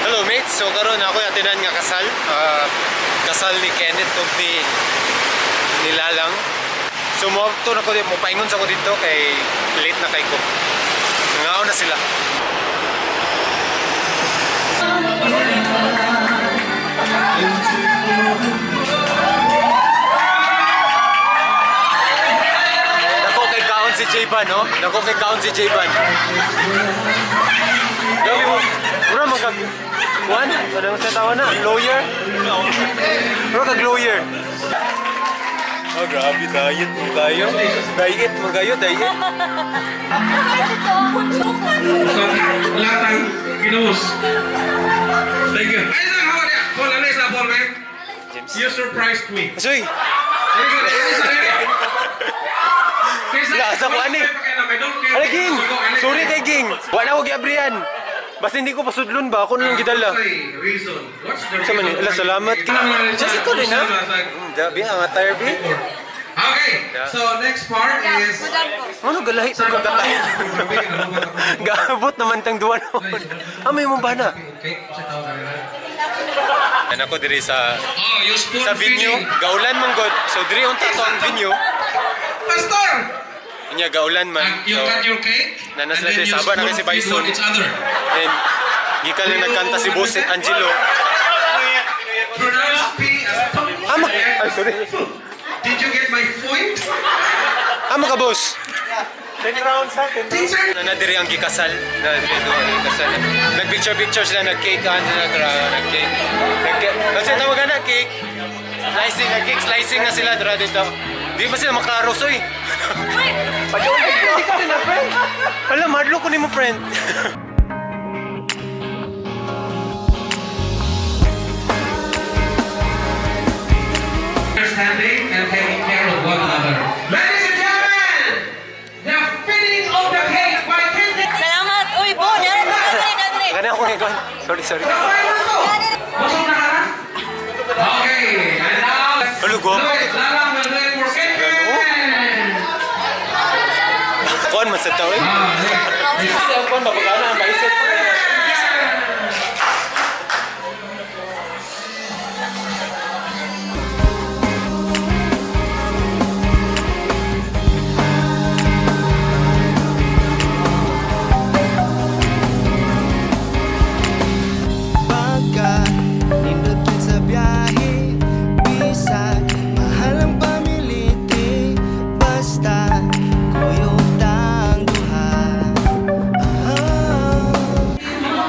Hello mates, so karon ako atinan nga kasal. Kasal ni Kenneth ug ni Lalang. So mo to na ko mo paingon sa ko dito kay late na kay ko. Nangaon na sila. Dako kay kaon si J-Ban, no? Dako kay kaon si J-Ban. Gabi mo. Mura man kag Juan, ano sa tawa na? Lawyer? Mura kag lawyer. Oh, grabe, diet mo kayo. Diet mo kayo, diet. Lahat ng kinuus. Thank you. Ay, sir, how are you? Paul, ano isa, Paul, man? James. You surprised me. Soy, Wala, Wala, sa kuan eh. Ala, Ging! Sorry kay Ging! Wala ko giabrihan. Basta hindi ko pasudlon ba? Ako na lang gidala. Reason? What's the Sa man, ala, salamat. Just ikaw din, ha? Dabi, ang attire, bi. Okay, so next part is... Ano, galahi po ka Gaabot naman tang duwa noon. Ah, may mo ba na? Anak ko diri sa Oh, you spoon sa venue, feeding. gaulan man god. So diri unta to ang venue. Pastor! Unya gaulan man. You So, cut your cake, nanas and na then diri you saba na spoon kay si feed Bison. each other. And gikan lang nagkanta si Boss Angelo. Pronounce P as Ah, ay, sorry. Did you get my point? Ah, maka boss. 10 rounds ha, 10 rounds. Teacher! Na diri ang gikasal. Na diri do ang gikasal. Nag-picture picture sila, nag-cake an sila, nag-cake. Nag kasi tawag na cake. Slicing, nag-cake slicing na sila dira dito. Di ba sila maklaro soy? Hindi ka rin na, friend. Hala, madlo ko nimo, friend. Understanding and taking care of one another. Ladies and gentlemen, the feeding of the cake by Kenneth. Salamat! Uy, Bo! Dali, dali, dali! Kana ako ngayon. Sorry, sorry. Busog na ka na? Okay, and now, let's Ano, guwapo. do it. Lalang will do it for Kenneth. Kuan man sa tao eh. Kuan ba pagkana ang baisit. Pagka nindot yun sa biyahe, bisag mahal ang pamiliti, basta kuyog tang duha. Ah.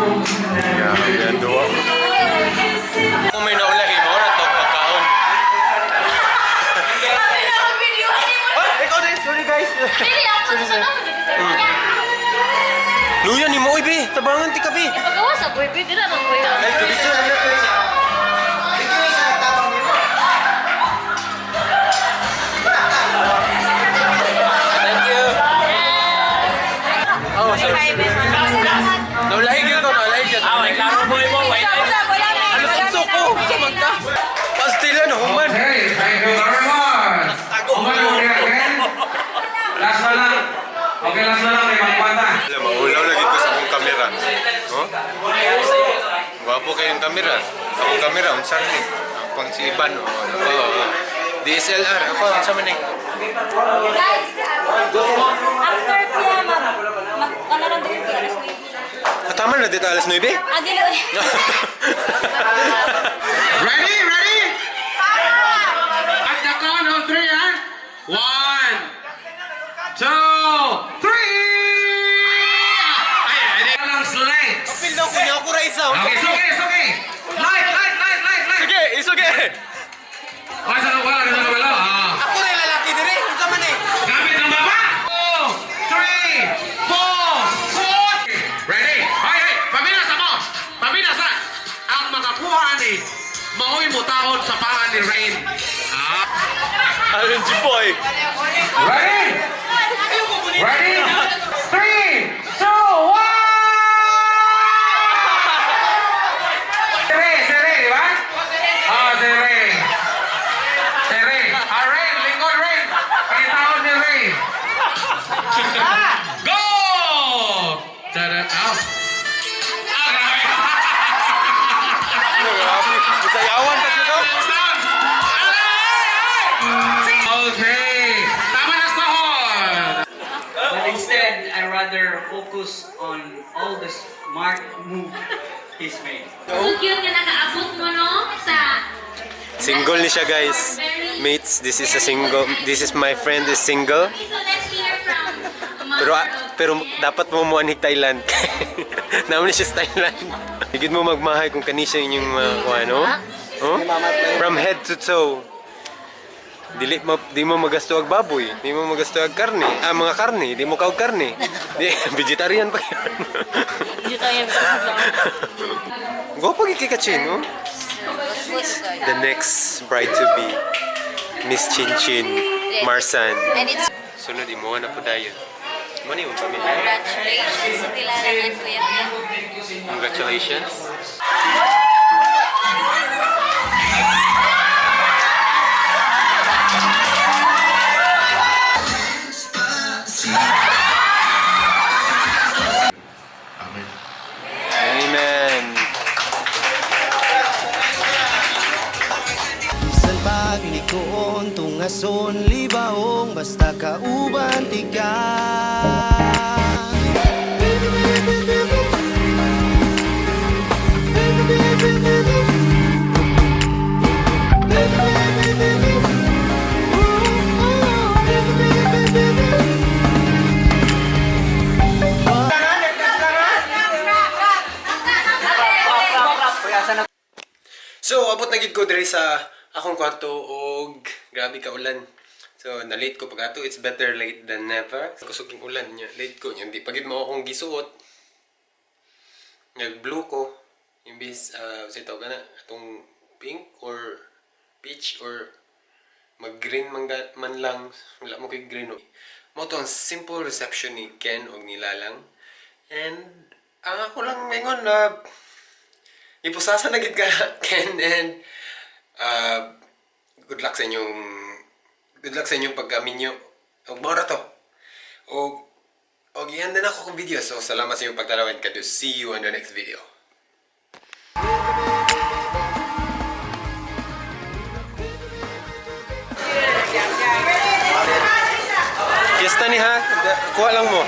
Yan duwa. Kung may naulahi mo ra to pagkaon. Kami na ang video! Ah, ikaw din. Sorry guys. Dili, ako Sorry, sa sorry. naman dito. Luya ni mo oy be. Tabangan ti ka be. Pagawa sa boy, di na nang boy. Ay, kabitso na na. Thank you. Oh, sorry. Naulahi gyud ko, naulahi gyud. Ah, may klaro boy mo, wait. Ano sa ko? Sa magka. Pastila no human. Okay, thank you very much. Human, okay, again. Last na lang. Okay, last na lang. May magpata. Alam, maulaw lagi ko sa akong kamera. Oh? Gwapo kayong kamera. Akong kamera, unsa ni? Pang si Ivan. Oh, oh, oh. DSLR. Ako, unsa man ni? Guys, after piya, mag, ano lang din, alas 9. Katama na dito alas 9? Ah, dili. Ready? Ready? At the count of three, ha? One, two, three! Ay, ay, ay, lang legs. Kapil daw ko niya ako ra isa. Okay, it's okay, it's okay. Light, light, light, light, light. Sige, it's okay. Okay, sa wala, sa wala. Ah. Ako ra lalaki dire. Unsa man ni? Gamit ng baba. Two, three, four, four. Ready? Hey, hey, pamina sa mo. Pamina sa. Ang makakuha ni maoy mo taon sa paa ni Rain. Ah. Aron si boy. Ready? Ready? Three, two, one! Sere, sere, di ba? Ah, sere. Sere. Ah, Rain, lingkod, Rain. Pakitaon rather focus on all the smart move he's made. So cute nga nakaabot mo, no? Sa Single ni siya, guys. Mates, this is a single. This is my friend is single. Okay, so let's hear from Mother Pero of pero Ken. dapat mo mo anig Thailand. Naman ni siya sa Thailand. Higit mo magmahay kung kani siya inyong mga kuha, no? Oh? From head to toe. Dili mo di mo magasto og baboy, di mo magasto og karne. Ah, mga karne, di mo kaog karne. Di vegetarian pa yun. Vegetarian pa. Gwapo gyud kay Kachin, no? The next bride to be, Miss Chin Chin Marsan. And it's Sunod imo na po dayon. Mo ni imong pamilya. congratulations sa Tilalang and Kuya Ken. Congratulations. Amen. Amen. Bisan paglikoon, tungason, libaong, basta kauban tika. Baby, baby, baby. Baby, baby, baby. Baby, baby, baby. Ooh, ooh, baby, baby, baby. So, abot na gid ko diri sa akong kwarto og grabe ka ulan. So, na-late ko pag ato. It's better late than never. Kusog yung ulan niya. Late ko niya. Hindi pa gid mo akong gisuot. Nag-blue ko. Imbis, sa tawag na, atong pink or peach or mag-green man, man lang. Wala mo kay green. Oh. Mo to ang simple reception ni Ken og nilalang. And ang ako lang ngayon na ipusasa na gid ka Ken and good luck sa inyong pagkaminyo. Og mao ra to. Og iyan din ako kong video. So salamat sa inyong pagtanaw and kado see you on the next video. Fiesta ni ha. Kuha lang mo.